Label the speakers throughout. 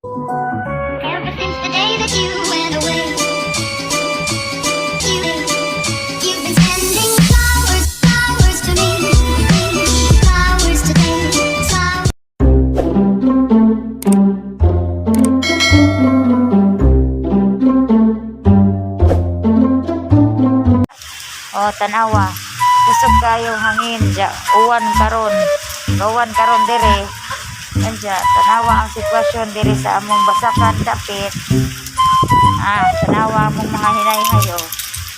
Speaker 1: Ever since the day that you went away, you've been sending flowers, flowers to me, flowers today, flowers.
Speaker 2: Oh, tanawa. Kusog kayong hangin dya. Uwan karon. Uwan karon dire. Anja, tanawa ang sitwasyon dire sa among basakan dapit. Ah, tanawa among mga hinayhay oh.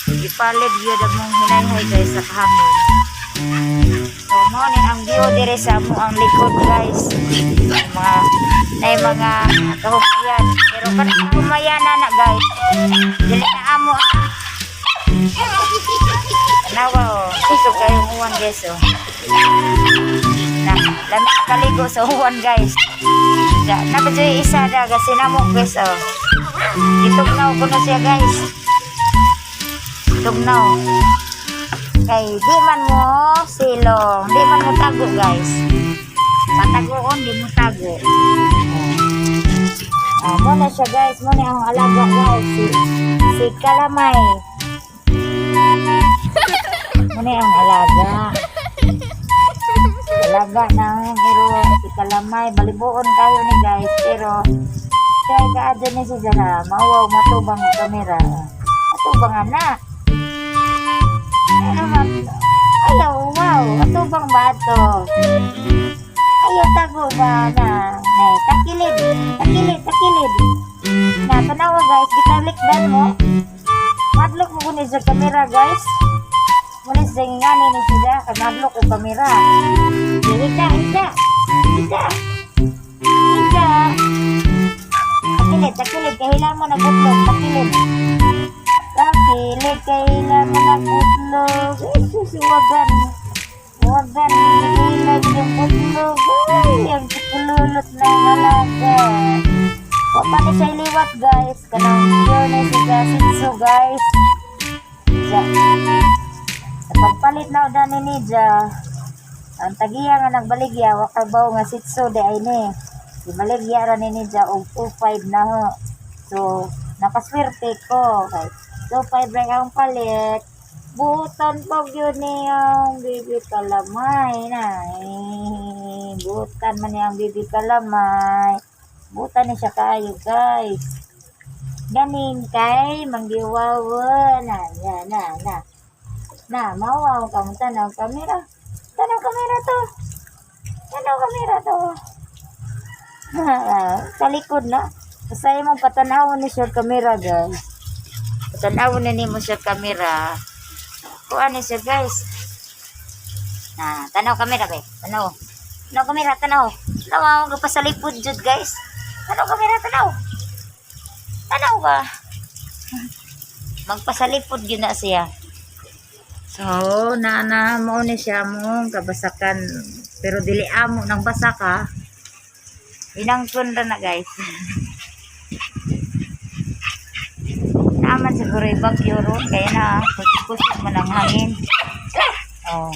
Speaker 2: Ipalid yun among hinayhay, guys, sa kahangin. So, mao ni ang view dire sa among ang likod, guys. Mga nay mga kahumayan. Pero kanang kahumayan na na, guys. Dili na amo ah. Tanawa oh. Kusog kayong uwan, guys, oh. Na, lamig kaligo sa uwan, guys. Da, na isa da kasi namo, guys, oh. Gitugnaw ko na siya, guys. Tugnaw. Kay di man mo silong, di man mo tago, guys. Patagoon, di mo tago. Oh. Oh, mo na siya, guys, mo na ang alaga, guys, si Kalamay. Mo na ang alaga. Alaga na pero si Kalamay balibuon kayo ni, guys, pero kay kaadyo ni si Zara, mauwaw matubang ang kamera. Matubang anak. Ano man? Ayaw, wow, matubang ba to? Ayaw tago ba na? Nay, takilid, takilid, takilid. Na, tanawa, guys, gitalikdan mo. Madlok mo kunin sa kamera, guys. Muna siya ngani ni siya, kay madlok ko kamera. Hika, hika, hika, hika. Takilid, takilid, kahilan mo nagutlog, takilid. Takilid, kahilan mo nagutlog. Ay, sus, wagan. Wagan, kahilan yung butlog. Ay, ang kululot na ang alaga. Wa pa ni siya iliwat, guys. Kanang pure na siya sitso, guys. Siya. Sa pagpalit na dani ni Nidja, ang tagiya nga nagbaligya, wa kabaw nga sitso di ay ni. Gibaligya ra ni Nidja og 2.5 na ho. So, nakaswerte ko. Kay 2.5 ra ang palit. Butan pag yun niyang bibi kalamay na. Eh, butan man niyang bibi kalamay. Butan ni siya kaayo, guys. Ganing kay manggiwawa na na na na. Na, mawaw ka mo tanaw kamera. Tanaw kamera to. Tanaw kamera to. Sa likod na. Basta mo patanawon ni siya kamera, guys. Patanawon na nimo siya kamera. Kuha ni siya, guys. Na, tanaw kamera be. Tanaw. Tanaw kamera, tanaw. Tanaw ka pa sa likod jud, guys. Tanaw kamera, tanaw. Tanaw ba? Magpasalipod yun na siya. So, na mo ni siya mong kabasakan. Pero dili amo nang basaka. Inangkon ra na, guys. Naman siguro yung bagyo ron. Kaya na, kusog man ang hangin. Oh.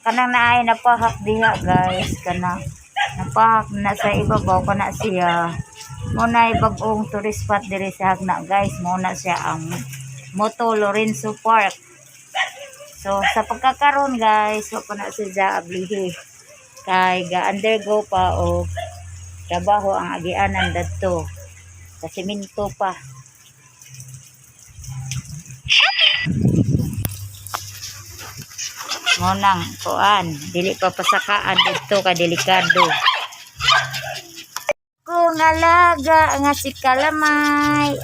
Speaker 2: Kanang naay napahak diha, guys. Kanang napahak na sa ibabaw kana siya. Muna bag-ong tourist spot diri sa Jagna, guys. Muna siya ang Moto Lorenzo Park. So sa pagkakaroon, guys, wa pa na siya ablihi. Kay ga undergo pa o trabaho ang agianan dadto. Sa simento pa. Ngonang kuan, dili pa pasakaan didto kay delikado. Kung alaga nga si Kalamay.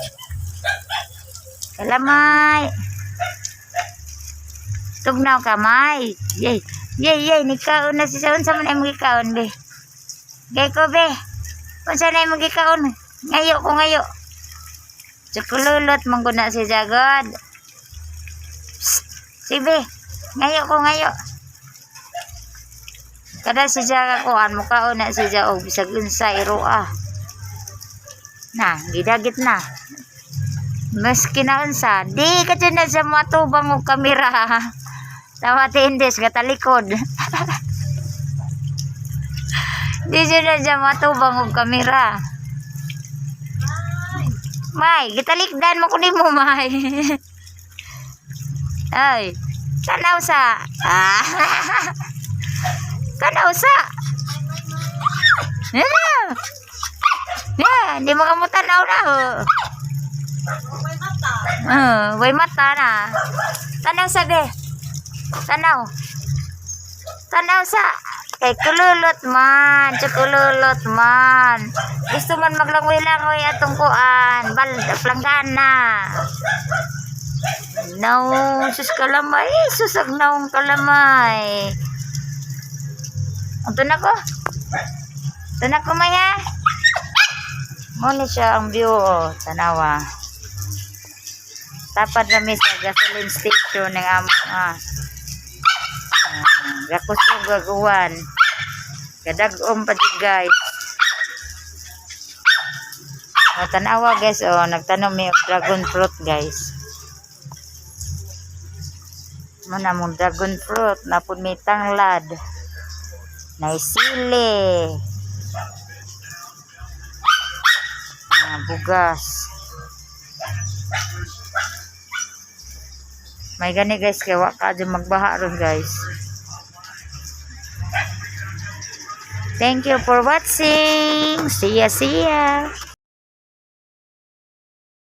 Speaker 2: Kalamay. Tugnaw kamay. Yay. Yay, yay, nikaon na si sa unsa man imong gikaon be? Gay ko be. Unsa na imong gikaon? Ngayo ko ngayo. Chukululot man gud na si Jagod. Psst. Sige, ngayo ko ngayo. Kada si Jaga kuan mukaon na si Ja og bisag unsa iroa. Na, gidagit na. Maski na unsa, di ka dyan na siya matubang og kamera. Tawa ti Indes, katalikod. Di siya na dyan matubang og kamera. May, gitalikdan mo kunin mo, May. Ay, tanaw sa. Ah. Tanaw sa. Yeah. Yeah, di mo ka mo tanaw na. Oh. Oh, way mata na. Tanaw sa be. Tanaw. Tanaw sa. Kay kululot man, kululot man. Gusto man maglangoy-langoy atong kuan, bal planggana. No, sus kalamay, susag naong kalamay. Ito na ko. Ito na ko, Maya. Muna siya ang view, oh. Tanawa. Tapad na mi sa gasoline station ng among ah. Ah, gakusog gaguan. Gadag-om pa jud, guys. Oh, tanawa, guys, oh, nagtanom mi og dragon fruit, guys. Mo na mong dragon fruit, napud may tanglad. Nay sili. Ah, bugas. May gani, guys, kay wa ka dyan magbaha ron, guys. Thank you for watching. See ya, see ya.